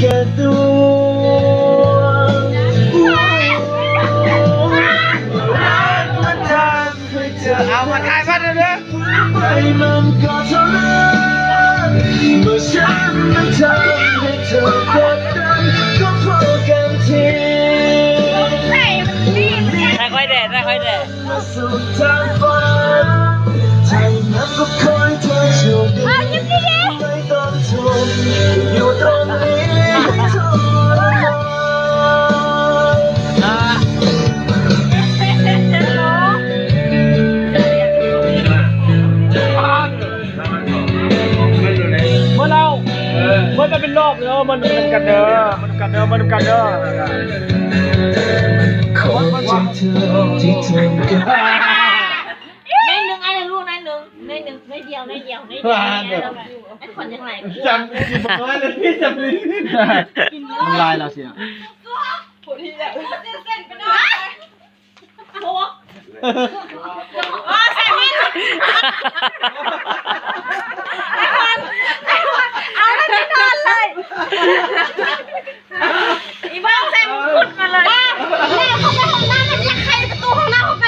ແກ່ຕົວ ເອົາມາຖ່າຍມາເດີ ໄປມັນກໍເທົ່ານັ້ນ ເມື່ອສັນມັນທຳໃຫ້ເທີກົດດັນ ກໍພໍກັນທີ ຖ່າຍຂ້ອຍແດ່ ຖ່າຍຂ້ອຍແດ່. ເອົາຍິ້ມດີໆ ເບິ່ງເອົາ ເອີ ມັນເປັນລອບເດີ ມັນນຳກັນເດີ ມັນນຳກັນເດີ ມັນນຳກັນເດີ. ໜ້ອຍໜຶ່ງ ອ້າຍລູກ ໜ້ອຍໜຶ່ງ ໜ້ອຍໜຶ່ງ ໜ້ອຍດຽວ ໜ້ອຍດຽວ ໜ້ອຍດຽວ ອ້າຍຂວັນຍັງຫຼາຍ ຈຳ ຈຳ ມັນລາຍແລ້ວຊິ ໂຄດທີ່ແບບ ໂອ້ ໂອ້ ໃສ່ແວ່ນ ອ້າຍຂວັນ ອ້າຍຂວັນ ເອົາແລ້ວໄປນອນເລີຍ. ອີເບິ່ງໃສ່ມົງຄຸດມາເລີຍ ແລ້ວເຂົ້າໄປຫ້ອງນ້ຳ ມັນຍັກໄຂປະຕູຫ້ອງນ້ຳເຂົ້າໄປ.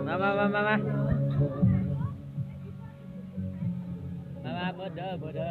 ມາ ມາ ມາ ມາ ມາ ມາ ເບີດເດີ ເບີດເດີ.